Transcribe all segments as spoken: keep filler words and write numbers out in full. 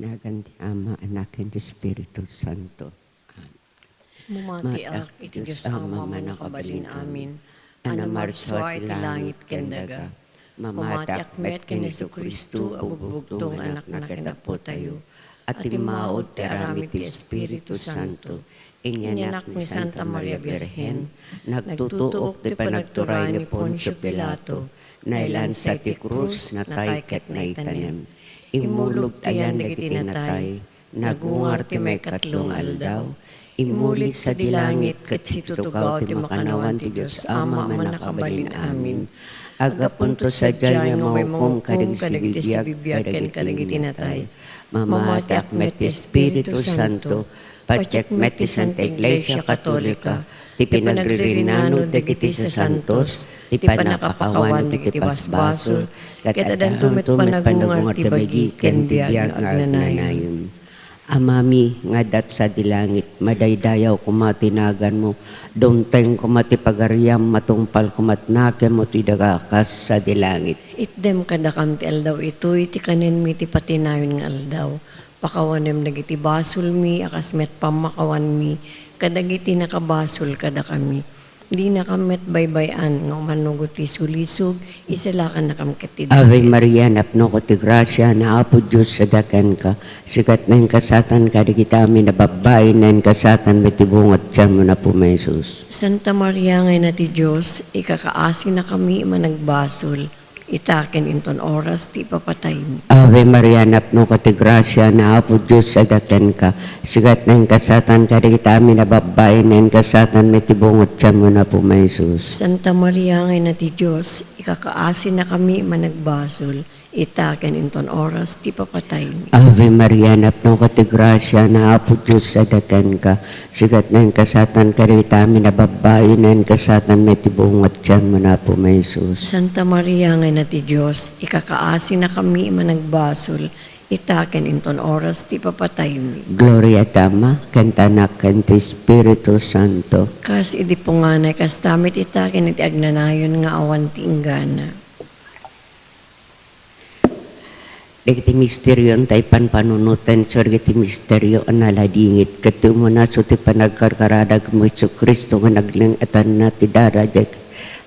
Nagan ti Ama, Anak, ken ti Espiritu Santo. Amen. Mamatiak iti Dios Ama, Mannakabalin amin, a namarsua iti langit ken daga. Mamatiak met ken Jesu-Cristo a bugbugtong nga Anakna ken Apotayo, a timmaud ti aramid ti Espiritu Santo. Inyanak ni Santa Maria Birhen, nagtutuok ti panagturay ni Poncio Pilato, nailansa iti krus, natay ket naitanem. Immulog ti ayan dagiti natay, nagungar ti maikatlo nga aldaw. Immuli sadi langit ket situtugaw ti makannawan ti Dios Ama a Mannakabalin amin. Aggapunto sadiay nga maukom kadagiti sibibiag ken kadagiti natay. Mamatiak met ti Espiritu Santo, patiek met ti Santa Iglesia Katolika, ti panagririnnano dagiti sasantos, ti pannakapakawan dagiti basbasol, ket addanto met panagungar ti bagi ken biag nga agnanayon. Amami nga adda sadi langit, madaydayaw koma ti naganmo, dumteng koma ti pagariam, matungpal koma ti nakemmo ti daga kas sadi langit. Itdem kadakam ti aldaw itoy ti kanenmi ti patinayon nga aldaw. Pakawanem dagiti basolmi a kas met pammakawanmi kadagiti nakabasol kadakami. Dinakam met baybay-an nga umanugo ti sulisog, isalakannakam ket ti dakes. Ave Maria, napnoko ti grasia, ni Apo Dios adda kenka. Sika ti nainkasaatan kadagiti amin a babbai, nainkasaatan met ti bunga ti tianmo, Apo Jesus. Santa Maria nga Ina ti Dios, ikakaasinakami a managbasol, ita ken inton oras ti ipapataymi. Ave Maria, napnoka ti grasia, ni Apo Dios adda kenka. Sika ti nainkasaatan kadagiti amin a babbai, nainkasaatan met ti bunga ti tianmo, Apo Jesus. Santa Maria nga Ina ti Dios, ikakaasinakami a managbasol, ita ken inton oras ti ipapataymi. Ave Maria, napnoka ti grasia, ni Apo Dios adda kenka. Sika ti nainkasaatan kadagiti amin a babbai, nainkasaatan met ti bunga ti tianmo, Apo Jesus. Santa Maria nga Ina ti Dios, ikakaasinakami a managbasol, ita ken inton oras ti ipapataymi. Gloria ti Ama, ken ti Anak, ken ti Espiritu Santo. Kas idi punganay, kasta met ita ken iti agnanayon nga awan ti inggana. Dagiti misterio, ta ipanpanunoten, isu dagiti misterio a naladingit, ket ti umuna, isu ti panagkarkararagmo, Jesu-Cristo, nga nagleng-etanna ti daradiak,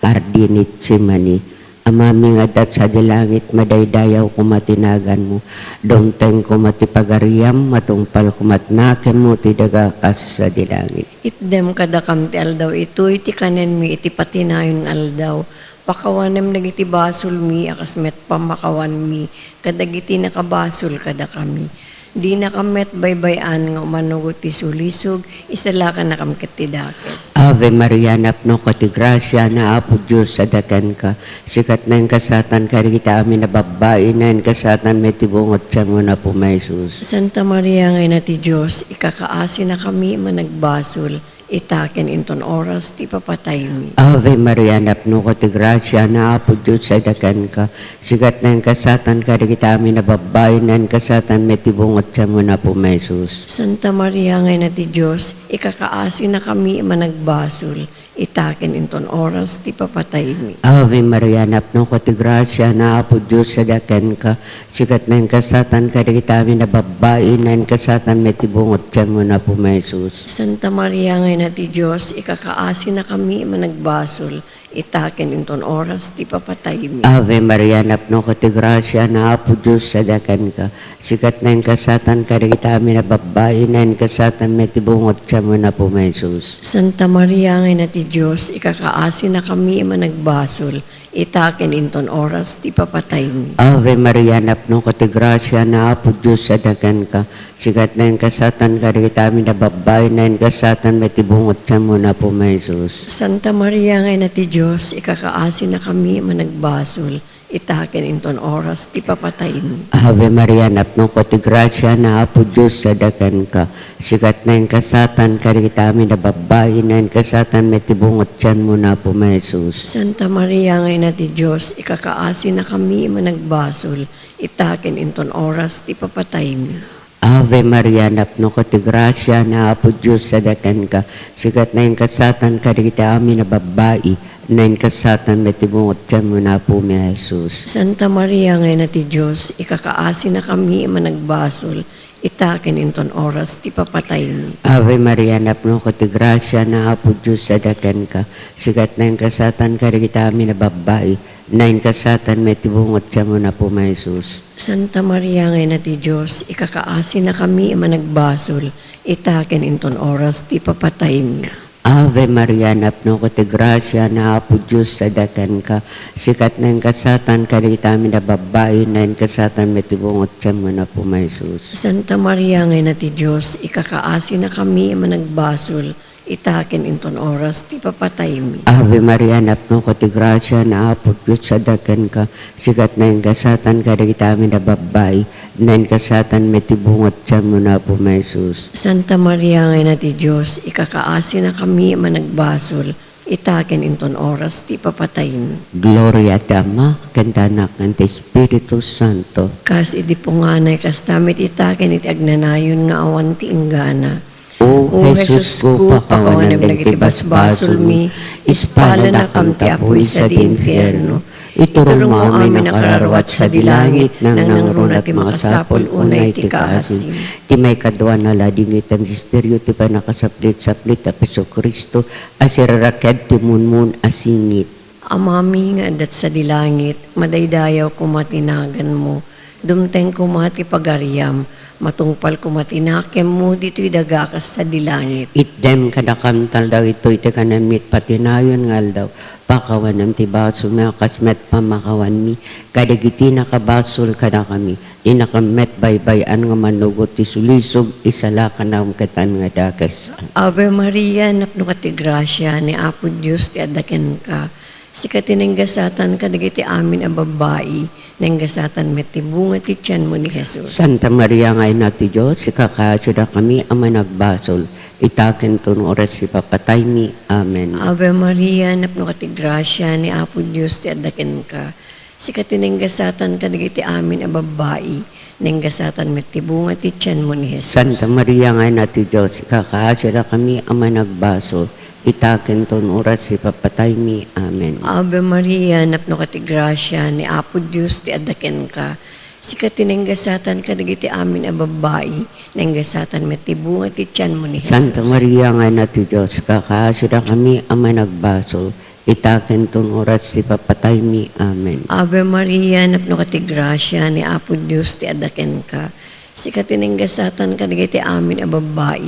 Hardin Getsemani. Amami nga adda sadi langit, madaydayaw koma ti naganmo, dumteng koma ti pagariam, matungpal koma ti nakemmo ti daga kas sadi langit. Itdem kadakam ti aldaw itoy ti kanenmi iti patinayon nga aldaw. Pakawanem dagiti basolmi a kas met pammakawanmi kadagiti nakabasol kadakami. Dinakam met baybay-an nga umanugo ti sulisog, isalakannakam ket ti dakes. Ave Maria, napnoka ti grasia, ni Apo Dios adda kenka. Sika ti nainkasaatan kadagiti amin a babbai, nainkasaatan met ti bunga ti tianmo, Apo Jesus. Santa Maria nga Ina ti Dios, ikakaasinakami a managbasol, ita ken inton oras ti ipapataymi. Ave Maria, napnoka ti grasia, ni Apo Dios adda kenka. Sika ti nainkasaatan kadagiti amin a babbai, nainkasaatan met ti bunga ti tianmo, Apo Jesus. Santa Maria nga Ina ti Dios, ikakaasinakami a managbasol, ita ken inton oras ti ipapataymi. Ave Maria, napnoka ti grasia, ni Apo Dios adda kenka. Sika ti nainkasaatan kadagiti amin a babbai, nainkasaatan met ti bunga ti tianmo, Apo Jesus. Santa Maria nga Ina ti Dios, ikakaasinakami a managbasol, ita ken inton oras ti ipapataymi. Ave Maria, napnoka ti grasia, ni Apo Dios adda kenka. Sika ti nainkasaatan kadagiti amin a babbai, nainkasaatan met ti bunga ti tianmo, Apo Jesus. Santa Maria nga Ina ti Dios, ikakaasinakami a managbasol, ita ken inton oras ti ipapataymi. Ave Maria, napnoka ti grasia, ni Apo Dios adda kenka. Sika ti nainkasaatan kadagiti amin a babbai, nainkasaatan met ti bunga ti tianmo, Apo Jesus. Santa Maria nga Ina ti Dios, ikakaasinakami a managbasol, ita ken inton oras ti ipapataymi. Ave Maria, napnoka ti grasia, ni Apo Dios adda kenka. Sika ti nainkasaatan kadagiti amin a babbai, nainkasaatan met ti bunga ti tianmo, Apo Jesus. Santa Maria nga Ina ti Dios, ikakaasinakami a managbasol, ita ken inton oras ti ipapataymi. Ave Maria, napnoka ti grasia, ni Apo Dios adda kenka. Sika ti nainkasaatan kadagiti amin a babbai, Naingasatan met ti bunga ti tianmo, Apo mi a Jesus. Santa Maria nga Ina ti Dios, ikakaasinakami a managbasol, ita ken inton oras ti papataymi. Ave Maria, napnoka ti grasia, ni Apo Dios adda kenka. Sika ti naingasatan kadagiti amin a babbai, naingasatan met ti bunga ti tianmo, Apo mi a Jesus. Santa Maria nga Ina ti Dios, ikakaasinakami a managbasol, ita ken inton oras ti papataymi. Ave Maria, napnoka ti grasia, ni Apo Dios adda kenka. Sika ti naingasatan kadagiti amin a babbai, naingasatan met ti bunga ti tianmo, Apo mi a Jesus. Santa Maria nga Ina ti Dios, ikakaasinakami a managbasol, ita ken inton oras ti papataymi. Ave Maria, napnoka ti grasia, ni Apo Dios adda kenka. Sika ti naingasatan kadagiti amin a babbai, naingasatan met ti bunga ti tianmo, Apo mi a Jesus. Santa Maria nga Ina ti Dios, ikakaasinakami a managbasol, ita ken inton oras ti papataymi. Gloria ti Ama, ken ti Anak, ken ti Espiritu Santo. Kas idi punganay, kasta met ita ken iti agnanayon nga awan ti inggana. O O Jesus Jesusko, ko, pakawanem dagiti basbasolmi, ispalannakam ti apuy sadi infierno. Iturongmo amin a kararua sadi langit, nangnangruna ti makasapul unay ti kaasim. Ti maikadua a ladingit a misterio ti pannakasaplitsaplit a Jesu-Cristo a siraraket ti munmun a singit. Amami nga adda sadi langit, madaydayaw koma ti naganmo, dumteng koma ti pagariam, matungpal koma ti nakemmo ditoy daga kas sadi langit. Itdem kadakam ti aldaw itoy ti kanenmi iti patinayon nga aldaw. Pakawanem ti basolmi a kas met pamakawanmi kadagiti nakabasol kadakami. Dinakam met baybay-an nga manugot ti sulisog, isalakanam ket nga dakes. Ave Maria, napnoka ti grasia, ni Apo Dios ti adda kenka. Sika ti naingasatan kadagiti amin a babbai, naingasatan met ti bunga ti tianmo ni Jesus. Santa Maria nga Ina ti Dios, ikakaasidakami a managbasol, ita ken ton oras ti papataymi. Amen. Ave Maria, napnoka ti grasia, ni Apo Dios ti adda kenka. Sika ti naingasatan kadagiti amin a babbai, naingasatan met ti bunga ti tianmo ni Jesus. Santa Maria nga Ina ti Dios, ikakaasidakami a managbasol, ita ken ton oras ti papataymi. Amen. Ave Maria, napnoka ti grasia, ni Apo Dios ti adda kenka. Sika ti naingasatan kadagiti amin a babbai, naingasatan met ti bunga ti tianmo ni Jesus. Santa Maria nga Ina ti Dios, ikakaasidakami a managbasol, ita ken ton oras ti papataymi. Amen. Ave Maria, napnoka ti grasia, ni Apo Dios ti adda kenka. Sika ti naingasatan kadagiti amin a babbai,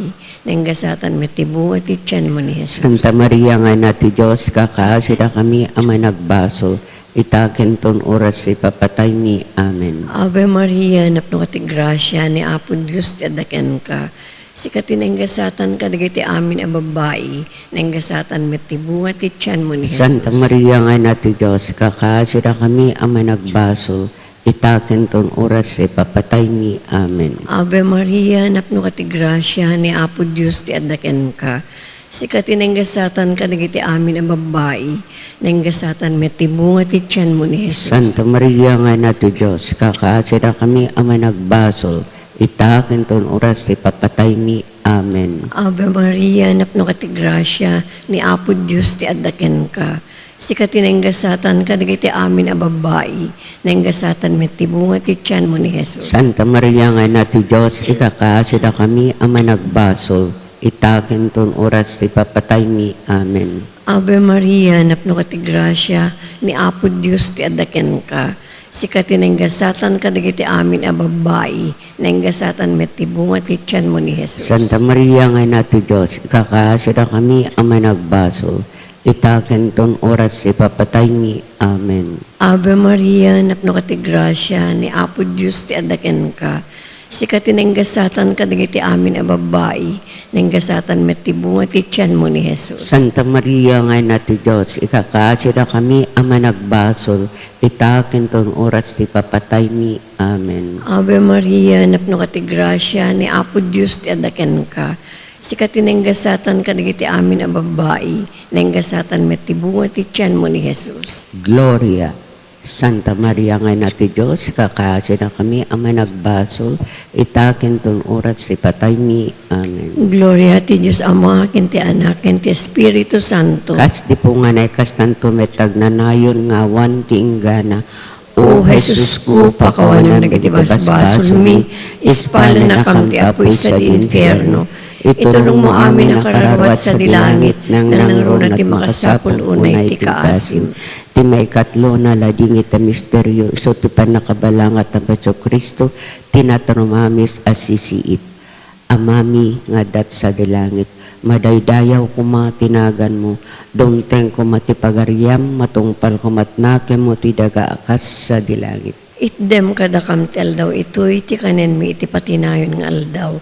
naingasatan met ti bunga ti tianmo ni Jesus. Santa Maria nga Ina ti Dios, ikakaasidakami a managbasol, ita ken ton oras ti papataymi. Amen. Ave Maria, napnoka ti grasia, ni Apo Dios ti adda kenka. Sika ti naingasatan kadagiti amin a babbai, naingasatan met ti bunga ti tianmo ni Jesus. Santa Maria nga Ina ti Dios, ikakaasidakami a managbasol, ita ken ton oras ti papataymi. Amen. Ave Maria, napnoka ti grasia, ni Apo Dios ti adda kenka. Sika ti naingasatan kadagiti amin a babbai, naingasatan met ti bunga ti tianmo ni Jesus. Santa Maria nga Ina ti Dios, ikakaasidakami a managbasol, ita ken ton oras ti papataymi. Amen. Ave Maria, napnoka ti grasia, ni Apo Dios ti adda kenka. Sika ti naingasatan kadagiti amin a babbai, naingasatan met ti bunga ti tianmo ni Jesus. Santa Maria nga Ina ti Dios, ikakaasidakami a managbasol, ita ken ton oras ti papataymi. Amen. Ave Maria, napnoka ti grasia, ni Apo Dios ti adda kenka. Sika ti naingasatan kadagiti amin a babbai, naingasatan met ti bunga ti tianmo ni Jesus. Santa Maria nga Ina ti Dios, ikakaasidakami a managbasol, ita ken ton oras ti papataymi. Amen. Ave Maria, napnoka ti grasia, ni Apo Dios ti adda kenka. Sika ti naingasatan kadagiti amin a babbai, naingasatan met ti bunga ti tianmo ni Jesus. Santa Maria nga Ina ti Dios, ikakaasidakami a managbasol, ita ken ton oras ti papataymi. Amen. Ave Maria, napnoka ti grasia, ni Apo Dios ti adda kenka. Sika ti naingasatan kadagiti amin a babbai, naingasatan met ti bunga ti tianmo ni Jesus. Gloria. Santa Maria nga Ina ti Dios, ikakaasinakami a managbasol, ita ken ton oras ti pataymi. Amen. Gloria ti Dios Ama, ken ti Anak, ken ti Espiritu Santo. Kas di punganay, kastanto met agnanayon nga awan ti inggana. O Jesusko, pakawanem dagiti basbasolmi, ispalennakam ti apuy sadi infierno. Iturongmo amin a kararuat sadi langit, nangnangruna ti makasapul unay ti kaasim. Ti maikatlo, naladingit a misterio, isu ti pannakabalanga ti Apo Jesu-Cristo, ti naturumamis a sisiit. Amami nga adda sadi langit, madaydayaw koma ti naganmo, dumteng koma ti pagariam, matungpal koma ti nakemmo ti daga a kas sadi langit. Itdem kadakam ti aldaw itoy ti kanenmi iti patinayon nga aldaw.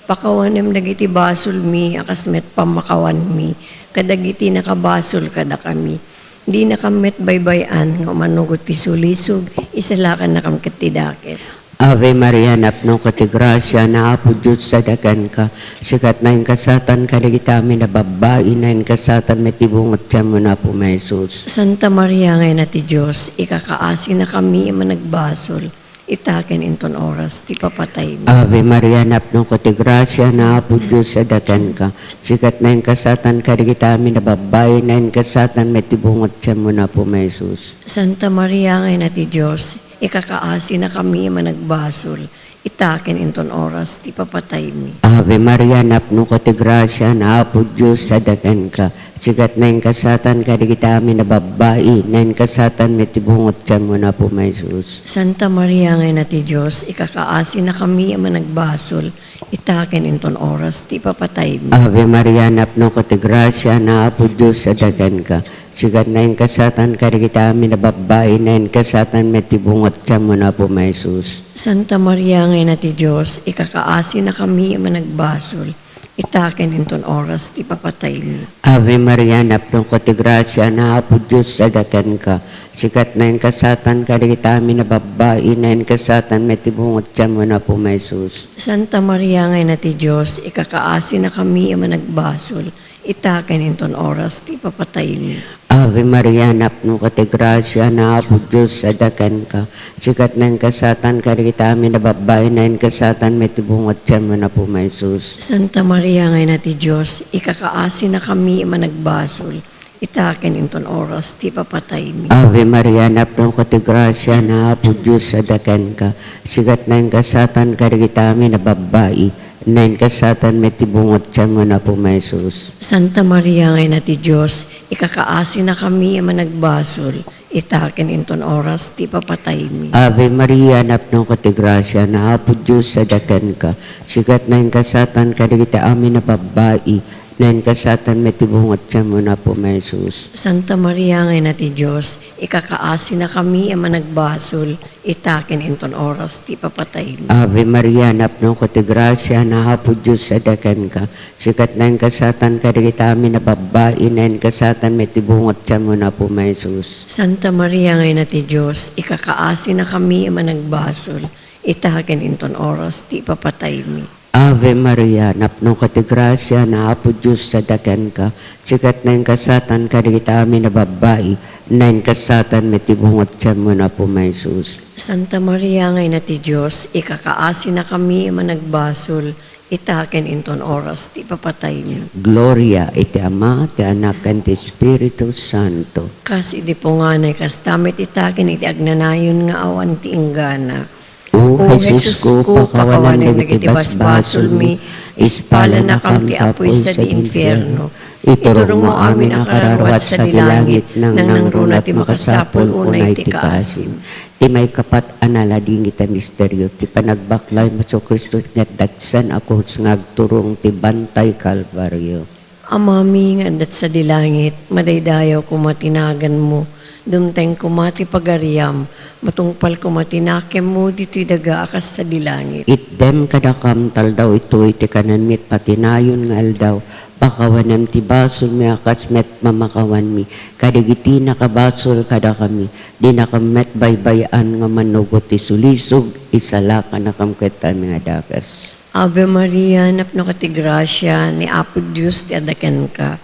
Pakawanem dagiti basolmi a kas met pammakawanmi kadagiti nakabasol kadakami. Dinakam met baybay-an nga umanugot ti sulisog, isalakannakam ket ti dakes. Ave Maria, napnoka ti grasia, ni Apo Dios sadi kenka. Sika ti nainkasatanka dagiti amin a babbai, nainkasatanka met ti bunga ti tianmo, ni Apo mi a Jesus. Santa Maria nga Ina ti Dios, ikakaasinakami a managbasol, ita ken inton oras ti papataymi. Ave Maria, napnoka ti grasia, ni Apo Dios sadi kenka. Sika ti nainkasatanka dagiti amin a babbai, nainkasatanka met ti bunga ti tianmo, ni Apo mi a Jesus. Santa Maria nga Ina ti Dios, ikakaasinakami a managbasol, ita ken inton oras ti papataymi. Ave Maria, napnoka ti grasia, ni Apo Dios sadi kenka. Sika ti nainkasatanka dagiti amin a babbai, nainkasatanka met ti bunga ti tianmo, ni Apo mi a Jesus. Santa Maria nga Ina ti Dios, ikakaasinakami a managbasol, ita ken inton oras ti papataymi. Ave Maria, napnoka ti grasia, ni Apo Dios sadi kenka. Sika ti nainkasatanka dagiti amin a babbai, nainkasatanka met ti bunga ti tianmo, ni Apo mi a Jesus. Santa Maria nga Ina ti Dios, ikakaasinakami a managbasol, ita ken inton oras ti papataymi. Ave Maria, napnoka ti grasia, ni Apo Dios sadi kenka. Sika ti nainkasatanka dagiti amin a babbai, nainkasatanka met ti bunga ti tianmo, ni Apo mi a Jesus. Santa Maria nga Ina ti Dios, ikakaasinakami a managbasol, ita ken inton oras ti papataymi. Ave Maria, napnoka ti grasia, ni Apo Dios sadi kenka. Sika ti nainkasatanka dagiti amin a babbai, nainkasatanka met ti bunga ti tianmo, ni Apo mi a Jesus. Santa Maria nga Ina ti Dios, ikakaasinakami a managbasol, ita ken inton oras ti papataymi. Ave Maria, napnoka ti grasia, ni Apo Dios sadi kenka. Sika ti nainkasatanka dagiti amin a babbai, nainkasatanka met ti bunga ti tianmo, ni Apo mi a Jesus. Santa Maria nga Ina ti Dios, ikakaasinakami a managbasol, ita ken inton oras ti papataymi. Ave Maria, napnoka ti grasia, ni Apo Dios sadi kenka. Sika ti nainkasatanka dagiti amin a babbai, nainkasatanka met ti bunga ti tianmo, ni Apo mi a Jesus. Santa Maria nga Ina ti Dios, ikakaasinakami a managbasol, ita ken inton oras ti papataymi. Ave Maria, napnoka ti grasia, ni Apo Dios sadi kenka. Sika ti nainkasatanka dagiti amin a babbai, nainkasatanka met ti bunga ti tianmo, ni Apo mi a Jesus. Santa Maria nga Ina ti Dios, ikakaasinakami a managbasol, ita ken inton oras ti papataymi. Ave Maria, napnoka ti grasia, ni Apo Dios sadi kenka. Sika ti nainkasatanka dagiti amin a babbai, nainkasatanka met ti bunga ti tianmo, ni Apo mi a Jesus. Santa Maria nga Ina ti Dios, ikakaasinakami a managbasol, ita ken inton oras ti papataymi. Gloria iti Ama, ti Anak, ken ti Espiritu Santo. Kas idi punganay, kasta met ita ken iti agnanayon nga awan ti inggana. O Jesusko, pakawanem dagiti basbasolmi, ispalennakam ti apuy sadi infierno. Iturongmo amin a kararuat sadi langit, nangnangruna ti makasapul unay ti kaasim. Ti maikapat a naladingit a misterio, ti panagbaklay ni Jesu-Cristo nga adda ti san a krus nga agturong ti bantay Kalbario. Amami nga adda sadi langit, madaydayaw koma ti naganmo, dumteng koma ti pagariam, matungpal koma ti nakemmo ditoy daga a kas sadi langit. Itdem kadakam ti aldaw itoy ti kanenmi iti patinayon nga aldaw, pakawanem ti basolmi a kas met pamakawanmi kadagiti nakabasol kadakami, dinakam met baybay-an nga manugot ti sulisog, isalakannakam ket ti amin a dakes. Ave Maria, napnoka ti grasia, ni Apo Dios ti adda kenka.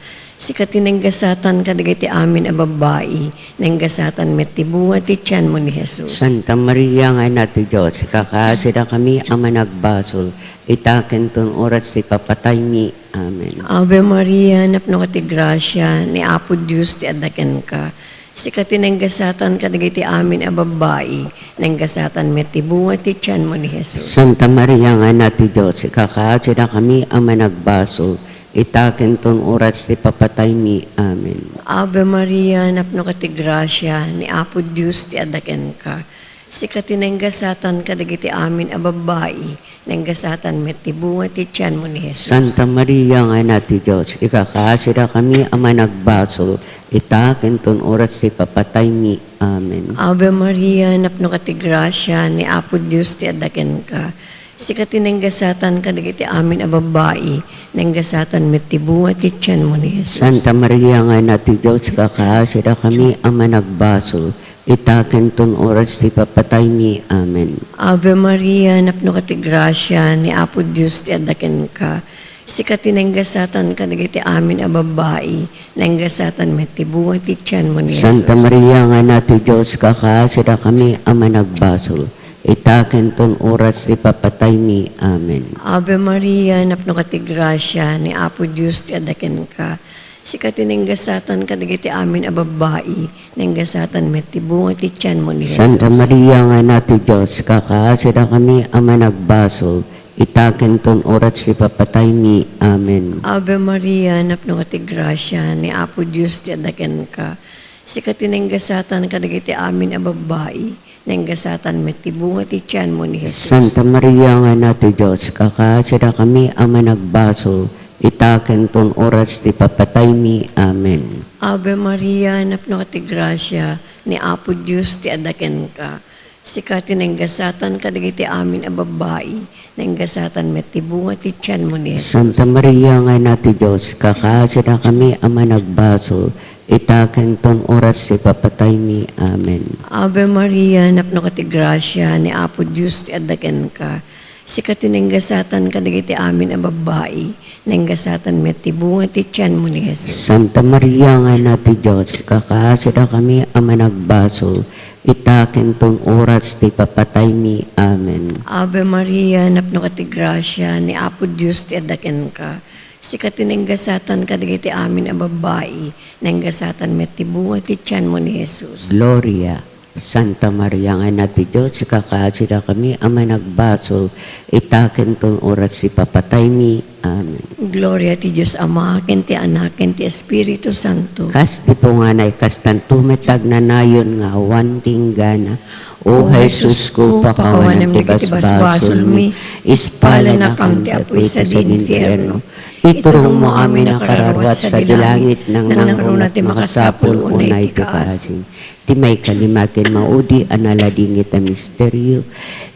Sika ti nanggasatan kadagiti amin a babbai, nanggasatan met ti bunga ti tianmo ni Jesus. Santa Maria nga Ina ti Dios, ikakaasidakami a managbasol, ita ken ton oras ti papataymi. Amen. Ave Maria, napnoka ti grasia, ni Apo Dios ti adda kenka. Sika ti nanggasatan kadagiti amin a babbai, nanggasatan met ti bunga ti tianmo ni Jesus. Santa Maria nga Ina ti Dios, ikakaasidakami a managbasol, ita ken ton oras ti papataymi. Amen. Ave Maria, napnoka ti grasia, ni Apo Dios ti adda kenka. Sika ti nanggasatan kadagiti amin a babbai, nanggasatan met ti bunga ti tianmo ni Jesus. Santa Maria nga Ina ti Dios, ikakaasidakami a managbasol, ita ken ton oras ti papataymi. Amen. Ave Maria, napnoka ti grasia, ni Apo Dios ti adda kenka. Sika ti nanggasatan kadagiti amin a babbai, nanggasatan met ti bunga ti tianmo ni Jesus. Santa Maria nga Ina ti Dios, ikakaasidakami a managbasol, ita ken ton oras ti papataymi. Amen. Ave Maria, napnoka ti grasia, ni Apo Dios ti adda kenka. Sika ti nanggasatan kadagiti amin a babbai, nanggasatan met ti bunga ti tianmo ni Jesus. Santa Maria nga Ina ti Dios, ikakaasidakami a managbasol, ita ken ton oras ti papataymi. Amen. Ave Maria, napnoka ti grasia, ni Apo Dios ti adda kenka. Sika ti nanggasatan kadagiti amin a babbai, nanggasatan met ti bunga ti tianmo ni Jesus. Santa Maria nga Ina ti Dios, ikakaasidakami a managbasol, ita ken ton oras ti papataymi. Amen. Ave Maria, napnoka ti grasia, ni Apo Dios ti adda kenka. Sika ti nanggasatan kadagiti amin a babbai, nanggasatan met ti bunga ti tianmo ni Jesus. Santa Maria nga Ina ti Dios, ikakaasidakami a managbasol, ita ken ton oras ti papataymi. Amen. Ave Maria, napnoka ti grasia, ni Apo Dios ti adda kenka. Sika ti nanggasatan kadagiti amin a babbai, nanggasatan met ti bunga ti tianmo ni Jesus. Santa Maria nga Ina ti Dios, ikakaasidakami a managbasol, ita ken ton oras ti papataymi. Amen. Ave Maria, napnoka ti grasia, ni Apo Dios ti adda kenka. Sika ti nanggasatan kadagiti amin a babbai, nanggasatan met ti bunga ti tianmo ni Jesus. Santa Maria nga Ina ti Dios, ikakaasidakami a managbasol, ita ken ton oras ti papataymi. Amen. Ave Maria, napnoka ti grasia, ni Apo Dios ti adda kenka. Sika ti nanggasatan kadagiti amin a babbai, nanggasatan met ti bunga ti tianmo ni Jesus. Gloria. Santa Maria nga Ina ti Dios, ikakaasidakami a managbasol, ita ken ton oras ti papataymi. Amen. Gloria ti Dios Ama, ken ti Anak, ken ti Espiritu Santo. Kas ti punganay, kastanto met ti agnanayon nga awan ti inggana. O Jesusko, pakawanem dagiti basbasolmi, ispalennakam ti apuy sadi infierno. Iturongmo amin a kararuat sadi langit, nangnangruna ti makasapul unay ti kaasi. Ti maikalima ken maudi a naladingit a misterio,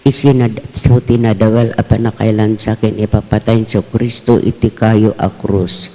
isu ti nadawel a pannakailansa ken ipapatay ni Jesu-Cristo iti kayo a krus.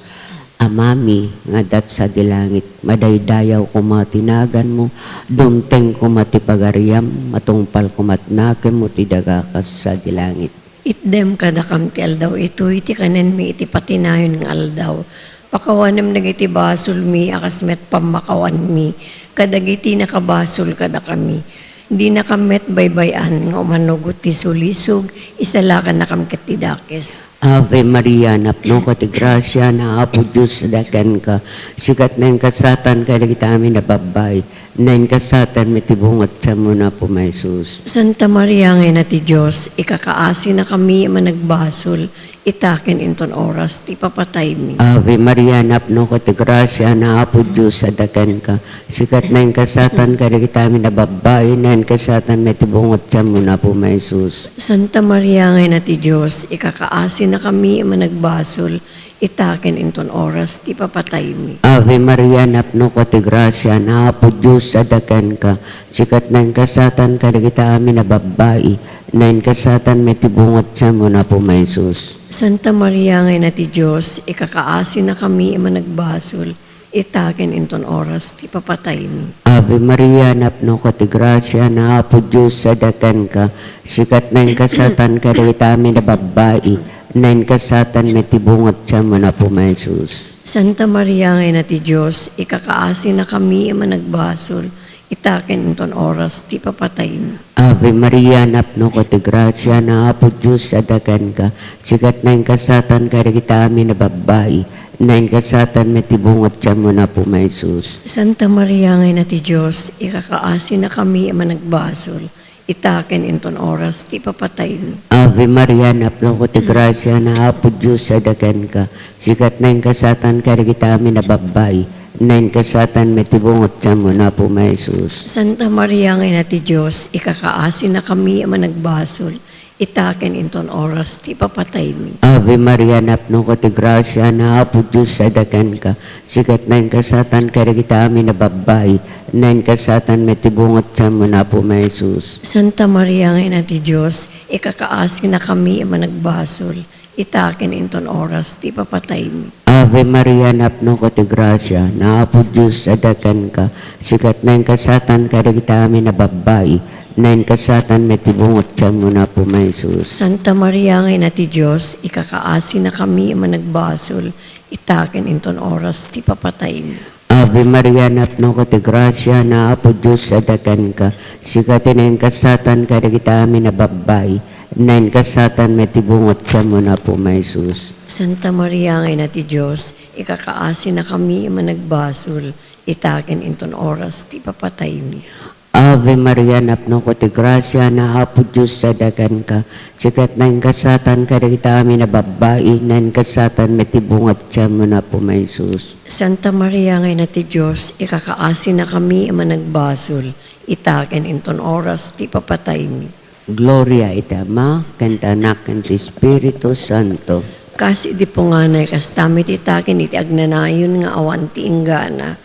Amami nga adda sadi langit, madaydayaw koma ti naganmo, dumteng koma ti pagariam, matungpal koma ti nakemmo ti daga kas sadi langit. Itdem kadakam ti aldaw itoy ti kanenmi iti patinayon nga aldaw. Pakawanem dagiti basolmi a kas met pammakawanmi kadagiti nakabasol kadakami. Dinakam met baybay-an nga umanugot ti sulisog, isalakannakam ket ti dakes. Ave Maria, napnoka ti grasia, ni Apo Dios adda kenka. Sika ti nanggasatan kadagiti amin a babbai, nanggasatan met ti bunga ti tianmo, Apo Jesus. Santa Maria nga Ina ti Dios, ikakaasinakami a managbasol, ita ken inton oras ti papataymi. Ave Maria, napnoka ti grasia, ni Apo Dios adda kenka. Sika ti nanggasatan kadagiti amin a babbai, nanggasatan met ti bunga ti tianmo, Apo Jesus. Santa Maria nga Ina ti Dios, ikakaasinakami a managbasol, ita ken inton oras ti papataymi. Ave Maria, napnoka ti grasia, ni Apo Dios adda kenka. Sika ti nanggasatan kadagiti amin a babbai, nanggasatan met ti bunga ti tianmo, Apo Jesus. Santa Maria nga Ina ti Dios, ikakaasinakami a managbasol, ita ken inton oras ti papataymi. Ave Maria, napnoka ti grasia, ni Apo Dios adda kenka. Sika ti nanggasatan kadagiti amin a babbai, nanggasatan met ti bunga ti tianmo, Apo Jesus. Santa Maria nga Ina ti Dios, ikakaasinakami a managbasol, ita ken inton oras ti papataymi. Ave Maria, napnoka ti grasia, ni Apo Dios adda kenka. Sika ti naingasatan kadagiti amin a babbai, naingasatan met ti bunga ti tianmo, Apo mi Jesus. Santa Maria nga Ina ti Dios, ikakaasinakami a managbasol, ita ken inton oras ti papataymi. Ave Maria, napnoka ti grasia, ni Apo Dios adda kenka. Sika ti naingasatan kadagiti amin a babbai, naingasatan met ti bunga ti tianmo, Apo mi Jesus. Santa Maria nga Ina ti Dios, ikakaasinakami a managbasol, ita ken inton oras ti papataymi. Ave Maria, napnoka ti grasia, ni Apo Dios adda kenka. Sika ti naingasatan kadagiti amin a babbai, naingasatan met ti bunga ti tianmo, Apo mi Jesus. Santa Maria nga Ina ti Dios, ikakaasinakami a managbasol, ita ken inton oras ti papataymi. Ave Maria, napnoka ti grasia, ni Apo Dios adda kenka. Sika ti naingasatan kadagiti amin a babbai, naingasatan met ti bunga ti tianmo, Apo mi Jesus. Santa Maria nga Ina ti Dios, ikakaasinakami a managbasol, ita ken inton oras ti papataymi. Ave Maria, napnoka ti grasia, ni Apo Dios adda kenka. Sika ti naingasatan kadagiti amin a babbai, naingasatan met ti bunga ti tianmo, Apo mi Jesus. Santa Maria nga Ina ti Dios, ikakaasinakami a managbasol, ita ken inton oras ti papataymi. Ave Maria, napnoka ti grasia, ni Apo Dios adda kenka. Sika ti naingasatan kadagiti amin a babbai, naingasatan met ti bunga ti tianmo, Apo mi Jesus. Santa Maria nga Ina ti Dios, ikakaasinakami a managbasol, ita ken inton oras ti papataymi. Gloria iti Ama, ken ti Anak, ken ti Espiritu Santo. Kas idi punganay, kasta met ita ken iti agnanayon nga awan ti inggana.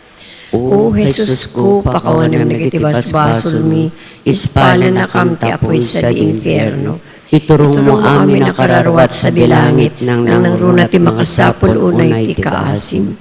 O Jesusko, pakawanem dagiti basbasolmi, ispalennakam ti apuy sadi infierno. Iturongmo amin a kararua sadi langit, nangnangruna ti makasapul unay ti kaasim.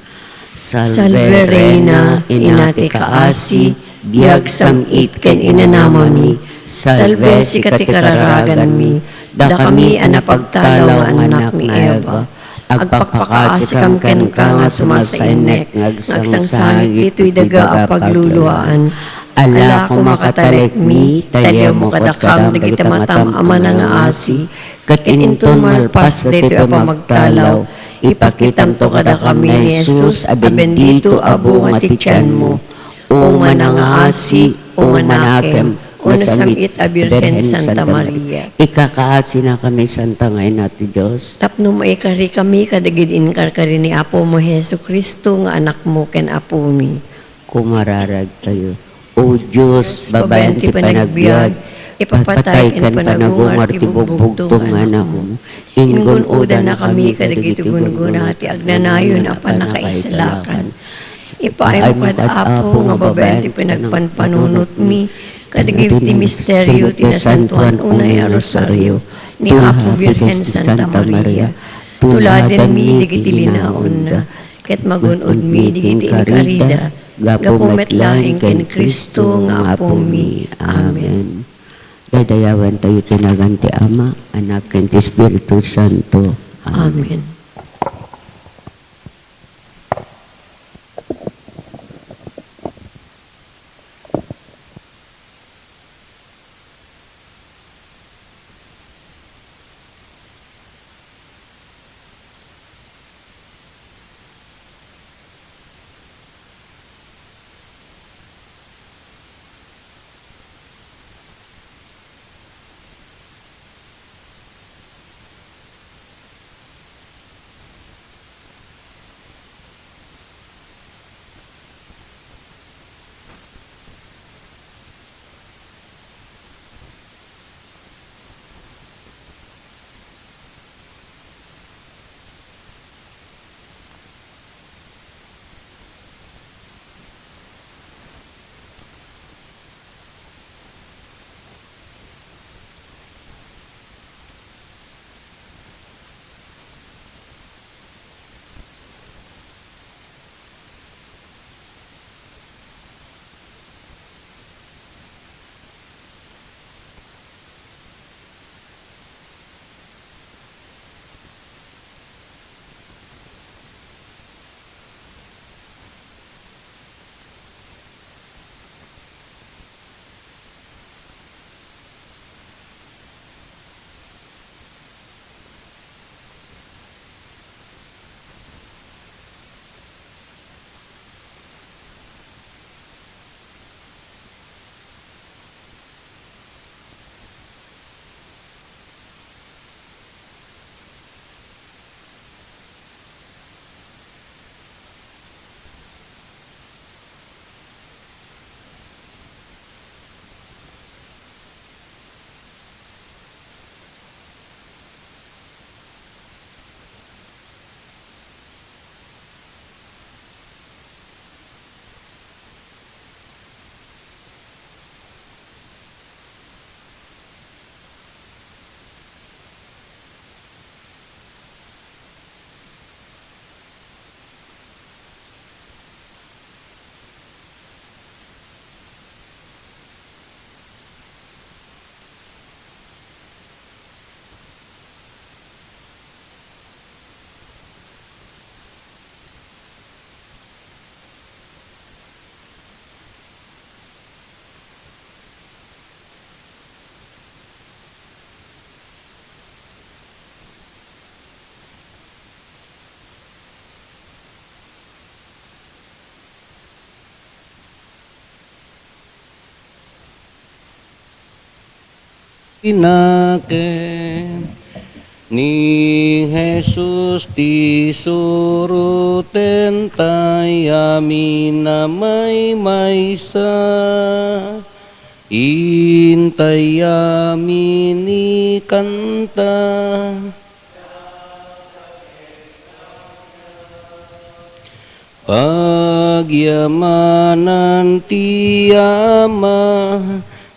Salve, Reina, ina ti kaasi, biag, sam-it, ken inanamami. Salve, sika ti kararaganmi, dakami a napagtalaw nga annak ni Eva. Agpakpakaasikam kenka nga sumasaennek nga agsangsangit ditoy daga a pagluluaan. Alako makatalekmi, taliyemmo kadakam dagiti matam a manangaasi, ket inton malpas daytoy a pamagtalaw, ipakitamto kadakami ni Jesus a bendito a bunga ti tianmo. O manangaasi, o manakem, o nasam-it a Birhen Santa Maria. Ikakaasinakami, Santa nga Ina ti Dios. Tapno maikarikami kadagidi inkarkari ni Apomi Jesu-Cristo nga Anakmo ken Apomi. Kumararagtayo. O Dios, babaen ti panagbiag, ipapatay ken panagungar ti bugbugtong nga Anakmo. Ingun-odannakami kadagiti gungguna ti agnanayon a pannakaislakan. Ipaaymo kad Apo nga babaen ti panagpanpanunotmi kadagiti misterio ti Nasantoan unay a Rosario ni Apo Birhen Santa Maria. Tuladenmi dagiti linaonna, ket magun-odmi dagiti inkarida, gapu met laeng ken Cristo nga Apomi. Amen. Daydayawantayo ti nagan ti Ama, Anak, ken ti Espiritu Santo. Amen. Amen. Inake ni Jesus ti suroten tay amin a maymaysa, intay amin ikanta. Pagyamanan ti Ama,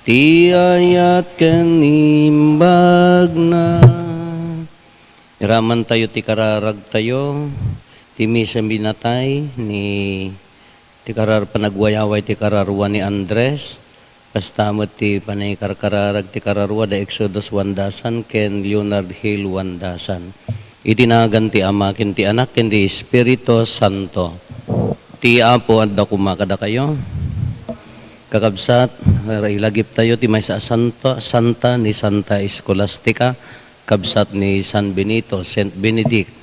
ti ayat ken imbagna. Iramantayo ti kararagtayo, ti misa binatay ni, ti karar-, panagwayaway ti kararua ni Andres, kasta met ti panangikarkararag ti kararua da Exodus Wandasan ken Leonard Hill Wandasan. Iti nagan ti Ama, ken ti Anak, ken ti Espiritu Santo. Ti Apo adda koma kadakayo. Kakabsat, ilagiptayo ti maysa a santo, santa ni Santa Escolastica, kabsat ni San Benito, Saint Benedict,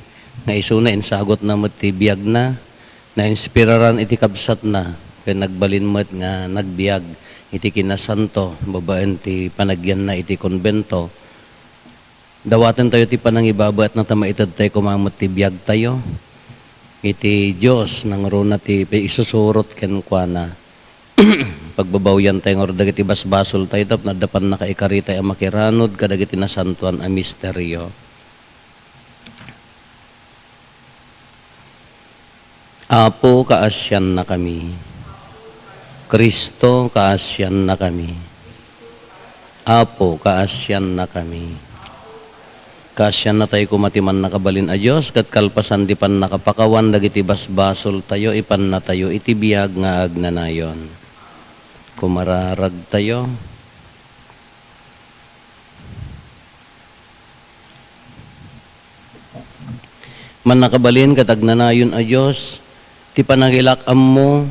nga isuna insagutna met ti biagna, nainspiraran iti kabsatna, ken nagbalin met nga nagbiag iti kinasanto babaen ti panagyanna iti konbento. Dawatentayo ti panangibabaetna ta maitedtayo koma met ti biagtayo iti Dios, nangruna ti isusurot kenkuana. Pagbabawiantayo ngarud dagiti basbasoltayo tapno adda pannakaikaritayo a makiranud kadagiti nasantoan a misterio. Apo, kaasiannakami. Cristo, kaasiannakami. Apo, kaasiannakami. Kaasiannatayo koma ti Mannakabalin a Dios, ket kalpasan ti pannakapakawan dagiti basbasoltayo, ipannatayo iti biag nga agnanayon. Kumararagtayo. Mannakabalin ket agnanayon a Dios, ti panangilak-ammo,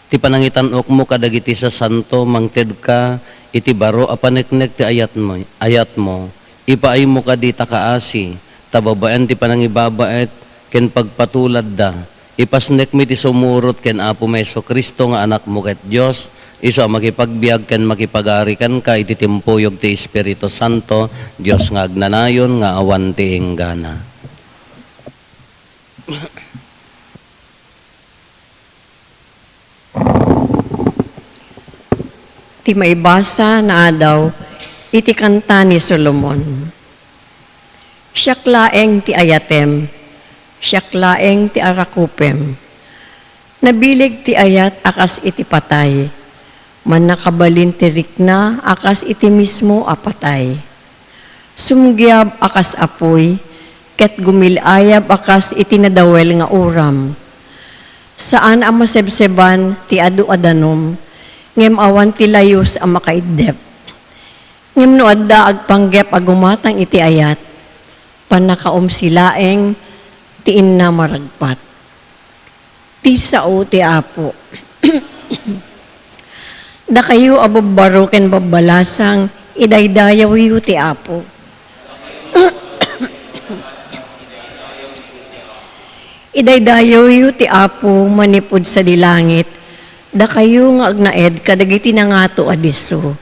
ti panangitan-okmo kadagiti sasanto, mangtedka iti baro a paneknek ti ayatmo, ayatmo. Ipaaymo kadi ta kaasi, ta babaen ti panangibabaet ken pagpatuladda, ipasnekmi ti sumurot ken Apomi Jesu-Cristo nga Anakmo ket Dios, isu a makipagbiag ken makipagari kenka iti timpuyog ti Espiritu Santo, Dios nga agnanayon nga awan ti inggana. Ti maibasa nga adaw iti kanta ni Solomon. Siak laeng ti ayatem, siak laeng ti arakupem. Nabileg ti ayat a kas iti patay, mannakabalin ti rikna a kas iti mismo a patay. Sumgiab a kas apuy, ket gumil-ayab a kas iti nadawel nga uram. Saan a masebseban ti adu a danum, ngem awan ti layus a makaiddep. Ngem no adda agpanggep a gumatang iti ayat, pannakaumsi laeng ti inna maragpat. Ti sao ti Apo. Dakayo a babbaro ken babbalasang, idaydayawyo ti Apo. Idaydayawyo ti Apo manipud sadi langit, dakayo nga agnaed kadagiti nangato a disso.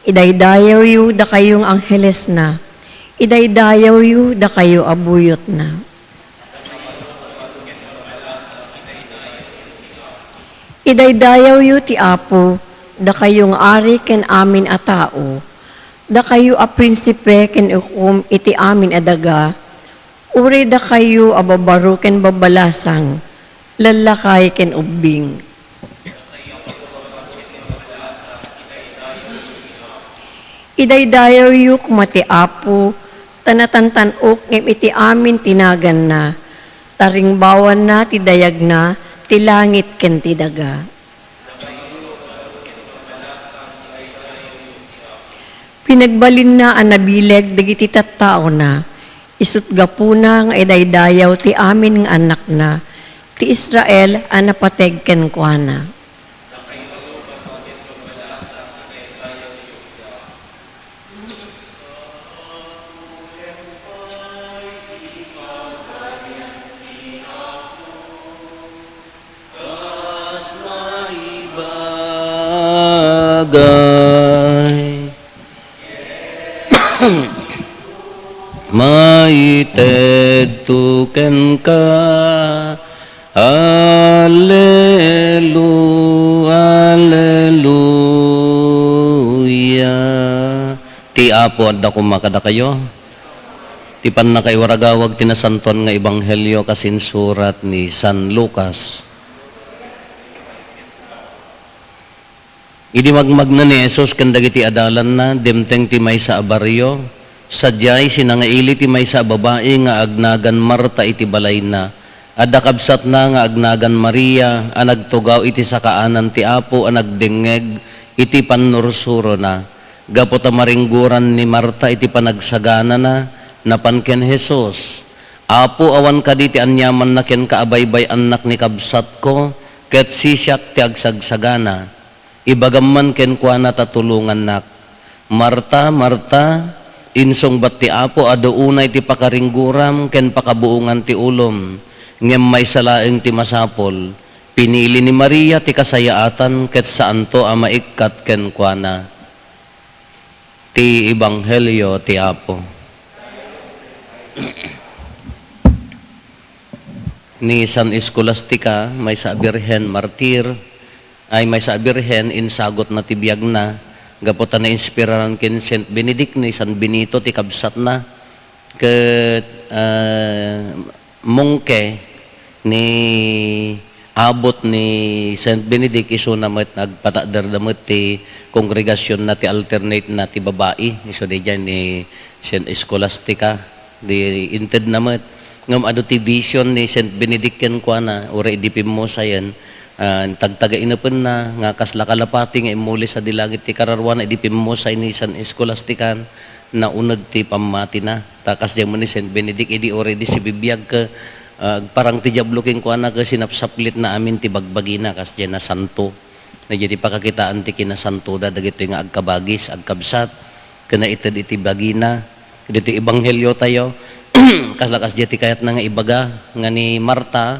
Idaydayawyo dakayo nga anghelesna. Idaydayawyo dakayo a buyotna. Idaydayawyo ti Apo, dakayo nga ari ken amin a tao. Dakayo a prinsipe ken ukom iti amin a daga. Uray dakayo a babbaro ken babbalasang, lallakay ken ubbing. Idaydayawyo koma ti Apo, ta natantan-ok ngem iti amin ti naganna, ta ringbawanna ti dayagna ti langit ken ti daga. Pinagbalinna a nabileg dagiti tattaona, isut' gapuna nga idaydayaw ti amin nga annakna, ti Israel a napateg kenkuana. Kas naibagay. Tedto kenka. Hallelu-, Hallelujah. Ti Apo adda koma kadakayo. Ti pannakaiwaragawag ti nasantoan nga ebanghelio kas insurat ni San Lucas. Idi magmagna ni Jesus ken dagiti adalanna, dimteng ti maysa a barrio. Sadiay, sinangaili ti maysa a babai nga agnagan Marta iti balayna. Adda kabsatna nga agnagan Maria a nagtugaw iti sakaanan ti Apo a nagdengngeg iti pannursurona. Gapu ta maringguran ni Marta iti panagsaganana, napan ken Jesus, "Apo, awan kadi ti aniamanna kenka a baybay-annak ni kabsatko, ket sisiak ti agsagsagana. Ibagam man kenkuana ta tulongannak." "Marta, Marta," insungbat ti Apo, "adu unay ti pakaringguram ken pakabuongan ti ulom, ngem maysa laeng ti masapul. Pinili ni Maria ti kasayaatan ket saanto a maikkat kenkuana." Ti Ebanghelio ti Apo. Ni San Escolastica, maysa a birhen, martir, ay, maysa a birhen, insagutna ti biagna, gapu ta nainspiraran ken Saint Benedict ni San Benito ti kabsatna, ket, ah, mongke ni abot ni Saint Benedict, isuna met nagpatadderda met ti kongregasionna ti alternate na ti babai, isu diay ni Saint Scholastica. Di intedna met. Ngem adu ti vision ni Saint Benedict kenkuana, uray idi pimmusayen, ah, tagtagainepenna nga kasla kalapati nga immuli sadi langit ti kararuana idi pimmusay ni San Escolastican, nauneg ti pammatina. Ta kasdiay met ni Saint Benedict idi uray idi sibibiag ket, ah, agparang ti Diablo kenkuana ket sinapsaplitna amin ti bagbagina, kasdiay nasanto. Daydiay ti pakakitaan ti kinasantoda dagitoy nga agkabagis, agkabsat, ken naited iti bagina. Ditoy ebangheliotayo, kasla kasdiay ti kayatna nga ibaga nga ni Marta,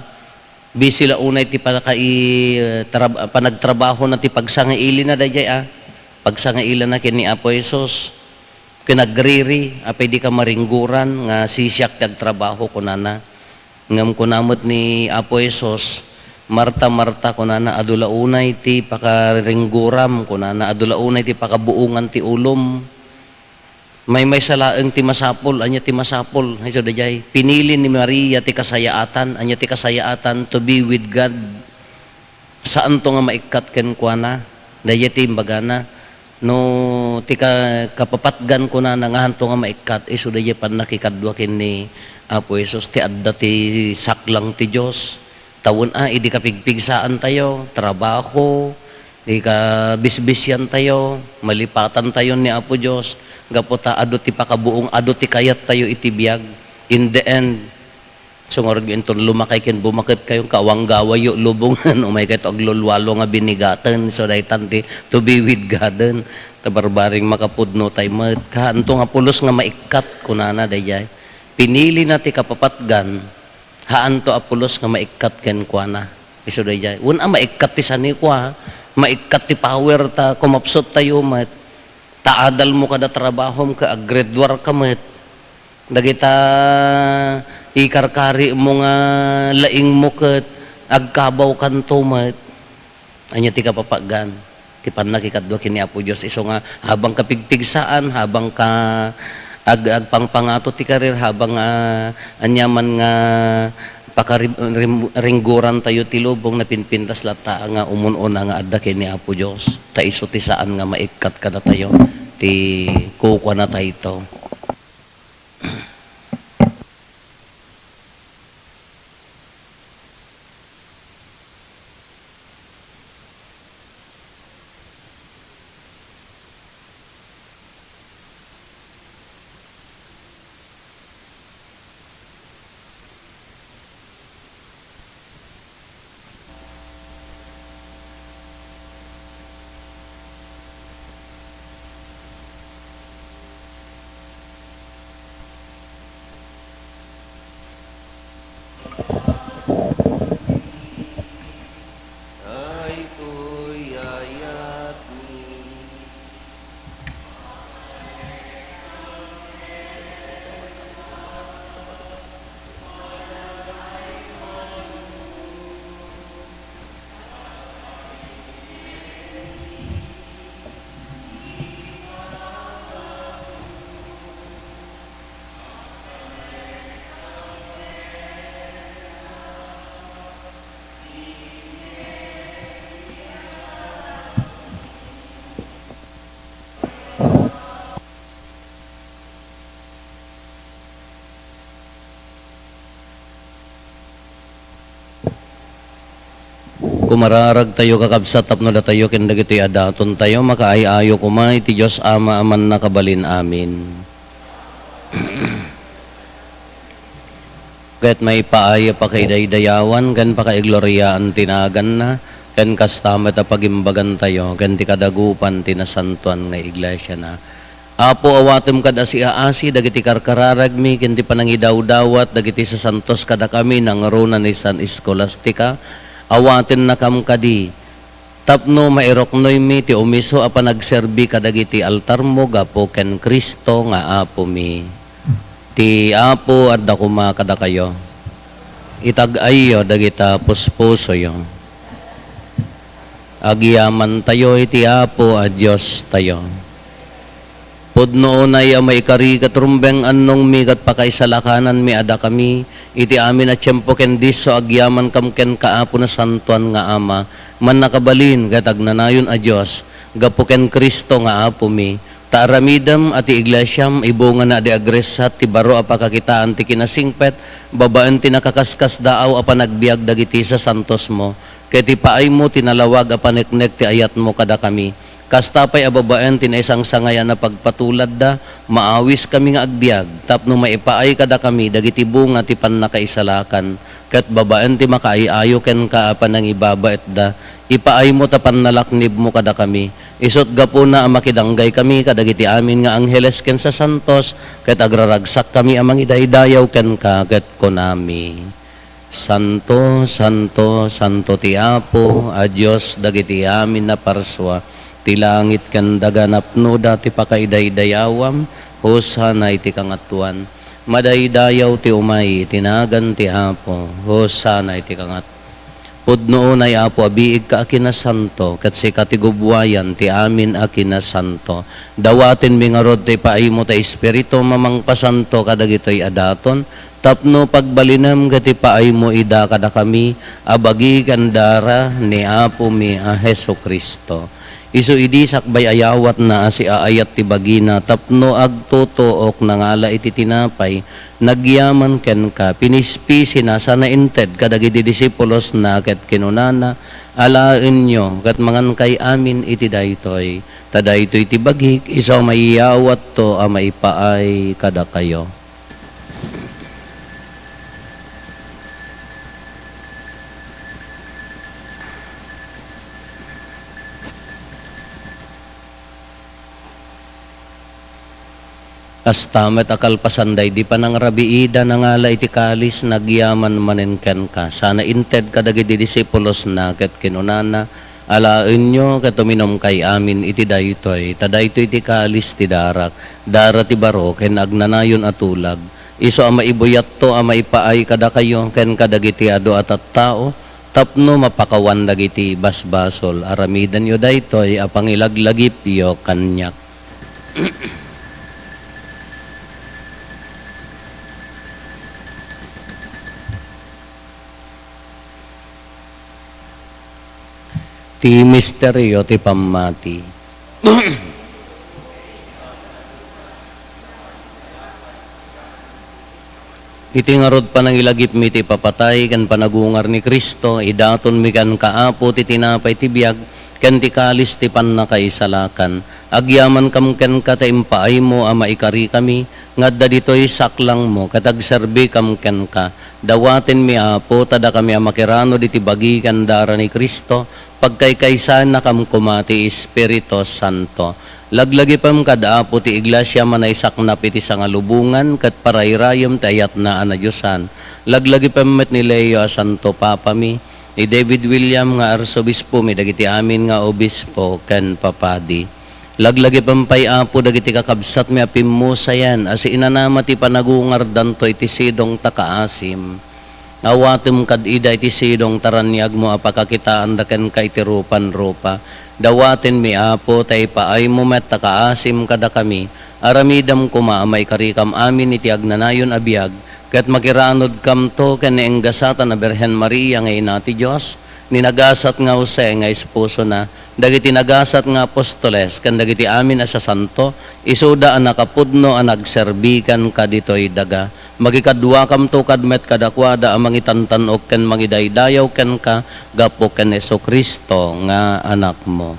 busy la unay ti panakai-, trab-, panagtrabahona ti pagsangailina daydiay a, pagsangailina ken ni Apo Jesus. Ken agriri, "Apay dika maringguran nga sisiak ti agtrabaho?" kunana. Ngem kuna met ni Apo Jesus, "Marta, Marta," kunana, "adu la unay ti pakaringguram," kunana, "adu la unay ti pakabuongan ti ulom. Maymaysa laeng ti masapul." Ania ti masapul? Isu daydiay, pinili ni Maria ti kasayaatan. Ania ti kasayaatan? To be with God. Saanto nga maikkat kenkuana. Daydiay ti imbagana, no ti ka-, kapapatgan kunana nga haanto nga maikkat, isu daydiay pannakikadua ken ni Apo Jesus ti adda ti saklang ti Dios. Ta wen a, idi kapigpigsaantayo, trabaho, di kabisbisiantayo, malipatantayo ni Apo Dios, gapu ta adu ti pakabuong, adu ti kayattayo iti biag. In the end, Sungarud nga inton lumakay ken bumaketkayo, kaawanggawayo lubongen, umaykayto aglulwalo nga binigaten, so daytan ti to be with Godden. Ta barbareng makapudnotay met. Haanto nga pulos nga maikkat, kunana daydiay. Pinilina ti kapapatgan, haanto a pulos nga maikkat kenkuana. Isu daydiay. Wen a maikkat ti sanikua, maikkat ti power ta kumapsuttayo met. Ta adalmo kada trabahom ket aggraduarka met. Dagita ikarkarimo nga laingmo ket agkabawkanto met. Ania ti kapapatgan? Ti pannakikadua ken ni Apo Dios. Isu nga habang kapigpigsaan, habang ka ag-, agpangpangato ti karir, habang, ah, aniaman nga pakari-, rim-, ringgurantayo ti lubong, napinpintas latta nga umun-una nga adda ken ni Apo Dios. Ta isu ti saan nga maikkat kadatayo ti kukuanatayto. Daytoy ayatmi. Pumararagtayo, kakabsat, tapno datayo ken dagitoy a datontayo makaay-ayo koma iti Dios Ama a Mannakabalin. Amen. Ket maipaay a pakaidaydayawan ken pakaigloriaan ti naganna, ken kasta met a pagimbagantayo ken ti kadagupan ti nasantoan nga iglesiana. Apo, awatem kad a siaasi dagiti karkararagmi ken ti panangidawdawat dagiti sasantos kadakami nangruna ni San Escolastica. Awatennakam kadi tapno mairuknoymi ti umiso a panagserbi kadagiti altarmo gapu ken Cristo nga Apomi. Ti Apo adda koma kadakayo. Itag-ayyo dagita puspusoyo. Agyamantayo iti Apo a Diostayo. Pudno unay a maikari ket rumbeng annongmi ket pakaisalakananmi a dakami iti amin a tiempo ken disso agyamankam kenka, Apo Nasantoan nga Ama, Mannakabalin ket Agnanayon a Dios, gapu ken Cristo nga Apomi, ta aramidem a ti iglesiam ibungana a di agressat ti baro a pakakitaan ti kinasingpet babaen ti nakaskasdaaw a panagbiag dagiti sasantosmo, ket ipaaymo ti nalawag a paneknek ti ayatmo kadakami. Kasta pay a babaen ti naisangsangayan a pagpatuladda, maawiskami nga agbiag tapno maipaay kadakami dagiti bunga ti pannakaisalakan, ket babaen ti makaay-ayo kenka a panangibabaetda, ipaaymo ta pannalaknibmo kadakami. Isut' gapuna a makidanggay kami kadagiti amin nga angheles ken sasantos, ket agraragsakkami a mangidaydayaw kenka, ket kunami, Santo, santo, santo ti Apo a Dios dagiti amin a parsua. Ti langit ken daga napnoda ti pakaidaydayawam. Hosanna iti kangatoan. Madaydayaw ti umay iti nagan ti Apo. Hosanna iti kangat. Pudno unay, Apo, a biigka a kinasanto, ket sika ti gubbuayan ti amin a kinasanto. Dawatenmi ngarud ti ipaaymo ti Espiritu a mangpasanto kadagitoy a daton, tapno pagbalinem ket ipaaymo ida kadakami a bagi ken dara ni Apomi a Jesu-Cristo. Isu idi sakbay a yawatna a siaayat ti bagina tapno agtutuok, nangala iti tinapay, nagyaman kenka, pinispisina sana inted kadagiti disipulosna ket kinunana, "Alaenyo ket mangankay amin iti daytoy, ta daytoy ti bagik, isu a mayawatto a maipaay kadakayo." Kasta met a kalpasan daydi panangrabiida, nangala iti kalis, nagyaman manen kenka, sana inted kadagiti disipulosna ket kinunana, "Alaenyo ket uminumkay amin iti daytoy, ta daytoy ti kalis ti darak, dara ti baro ken agnanayon a tulag. Isu a maibuyatto a maipaay kadakayo ken kadagiti adu a tattao, tapno mapakawan dagiti basbasol. Aramidenyo daytoy a pangilaglagipyo kaniak." Ti misterio ti pammati. Iti ngarud panangilagipmi ti ipapatay ken panagungar ni Cristo, idatonmi kenka, Apo, ti tinapay ti biag ken ti kalis ti pannakaisalakan. Agyamankam kenka ta impaaymo a maikarikami nga adda ditoy saklangmo ket agserbikam kenka. Dawatenmi, Apo, ta dakami a makiranud iti bagi ken dara ni Cristo, pagkaykaysaennakam koma ti Espiritu Santo. Laglagipem kad, Apo, ti Iglesia a naisaknap iti sangalubongan ket parayrayem ti ayatna a nadiosan. Laglagipem met ni Leo a Santo Papami, ni David William nga Arsobispomi, dagiti amin nga obispo ken papadi. Laglagipem pay, Apo, dagiti kakabsatmi a pimmusayan a siinanama ti panagungardanto iti sidong ta kaasim. Awatem kad ida iti sidong ta raniagmo a pakakitaanda kenka iti rupan-rupa. Dawatenmi, Apo, ta ipaaymo met ta kaasim kadakami. Aramidem koma a maikarikam amin iti agnanayon a biag, ket makiranudkamto ken ni enggasatan a Birhen Maria nga Ina ti Dios, ni nagasat nga Jose nga esposona, dagiti nagasat nga apostoles, ken dagiti amin a sasanto, isuda a nakapudno a nagserbi kenka ditoy daga. Magikaduakamto kad met kadakuada a mangitantan-ok ken mangidaydayaw kenka gapu ken Jesu-Cristo nga Anakmo.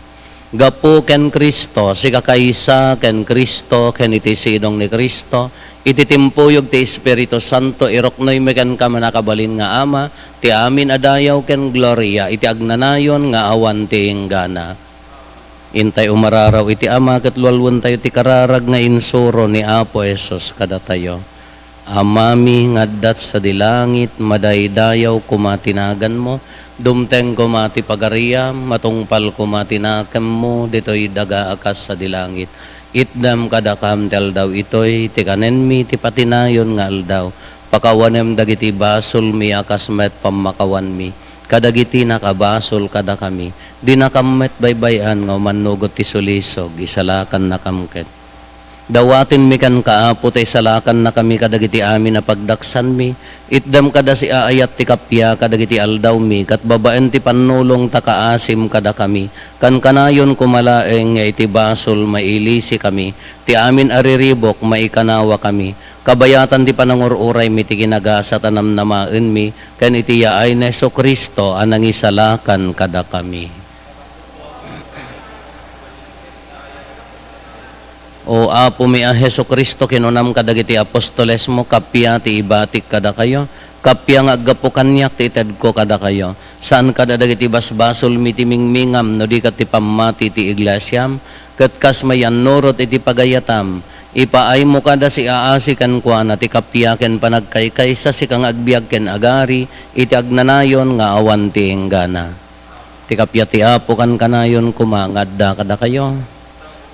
Gapu ken Cristo, sikakaysa ken Cristo, ken iti sidong ni Cristo, iti timpuyog ti Espiritu Santo, iruknoymi kenka, mannakabalin nga Ama, ti amin a dayaw ken gloria iti agnanayon nga awan ti inggana. Intay umararaw iti Ama ket lualwentayo ti kararag nga insuro ni Apo Jesus kadatayo. Amami nga adda sadi langit, madaydayaw koma ti naganmo, dumteng koma ti pagariam, matungpal koma ti nakemmo ditoy daga a kas sadi langit. Itdem kadakam ti aldaw itoy ti kanenmi ti patinayon nga aldaw. Pakawanem dagiti basolmi a kas met pammakawanmi kadagiti nakabasol kadakami. Dinakam met baybay-an nga umannugot ti sulisog, isalakannakam ket. Dawatenmi kenka, Apo, ta isalakannakami kadagiti amin a pagdaksanmi. Itdem kada siaayat ti kappia kadagiti aldawmi, ket babaen ti pannulong ta kaasim kadakami. Kankanayon koma laeng nga iti basol mailisikami, ti amin a riribuk maikanawakami. Kabayatan ti panangur-uraymi ti kinagasat a namnamaenmi, ken iti yaay ni Jesu-Cristo a nangisalakan kadakami. O Apomi a Jesu-Cristo, kinunam kadagiti apostolesmo, kappia ti ibatik kadakayo, kappia nga aggapu kaniak ti itedko kadakayo. Saan kada dagiti basbasolmi ti mingmingam, no di ket ti pammati ti iglesiam, ket kas mayannurot iti pagayatam, ipaaymo kada siaasi kenkuana ti kappia ken panagkaykaysa, sika nga agbiag ken agari iti agnanayon nga awan ti inggana. Ti kappia ti Apo kankanayon koma nga adda kadakayo.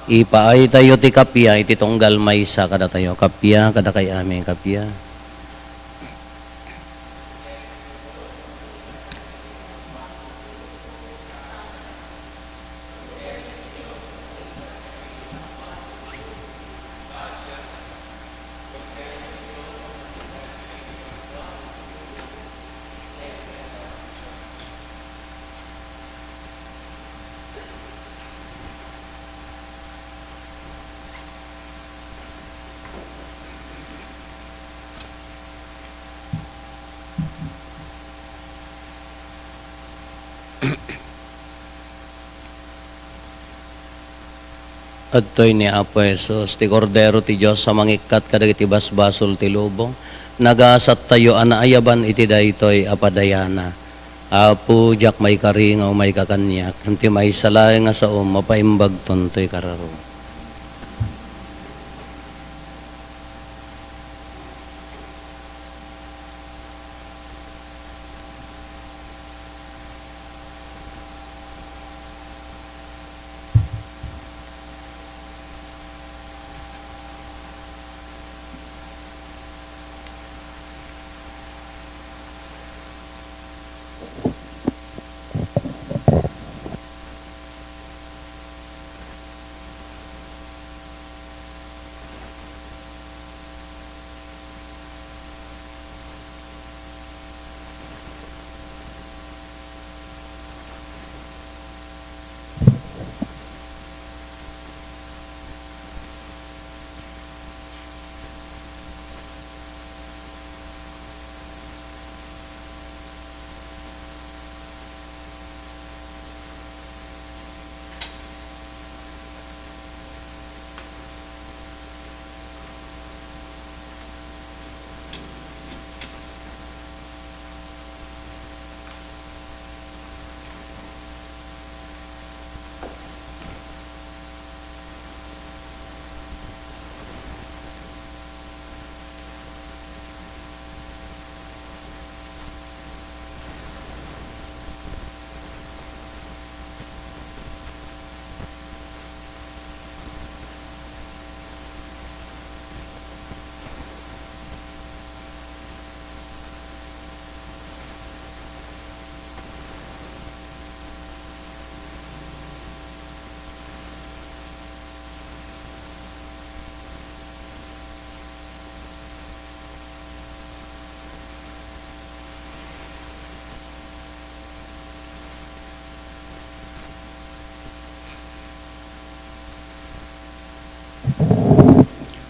Ipaaytayo ti kappia iti tunggal maysa kadatayo. Kappia kadakay amin, kappia. Adtoy ni Apo Jesus, ti Kordero ti Dios a mangikkat kadagiti basbasol ti lubong. Nagasattayo a naayaban iti daytoy a padayana. Apo, diak maikari nga umayka kaniak, ngem ti maysa laeng a saom, mapaimbagton toy kararo.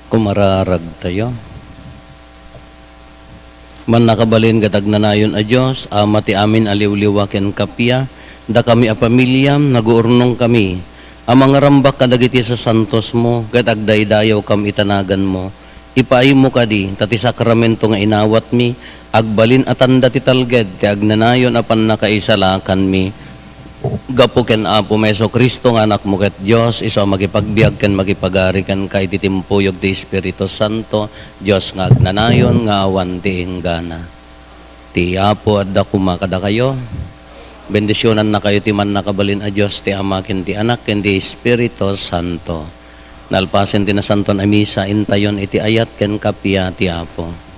Kumararagtayo. Mannakabalin ket agnanayon a Dios, Ama ti amin a liwliwa ken kappia, dakami a pamiliam, naguurnongkami a mangarambak kadagiti sasantosmo ket agdaydayawkam iti naganmo. Ipaaymo kadi ta ti sakramento nga inawatmi, agbalin a tanda ti talged ti agnanayon a pannakaisalakanmi. Gapu ken Apo Jesu-Cristo nga Anakmo ket Dios, isu a makipagbiag ken makipagari kenka iti timpuyog ti Espiritu Santo, Dios nga agnanayon nga awan ti inggana. Ti Apo adda koma kadakayo. Bendisionannakayo ti mannakabalin a Dios, ti Ama, ken ti Anak, ken ti Espiritu Santo. Nalpasen ti Nasanton a Misa, intayon iti ayat ken kappia ti Apo.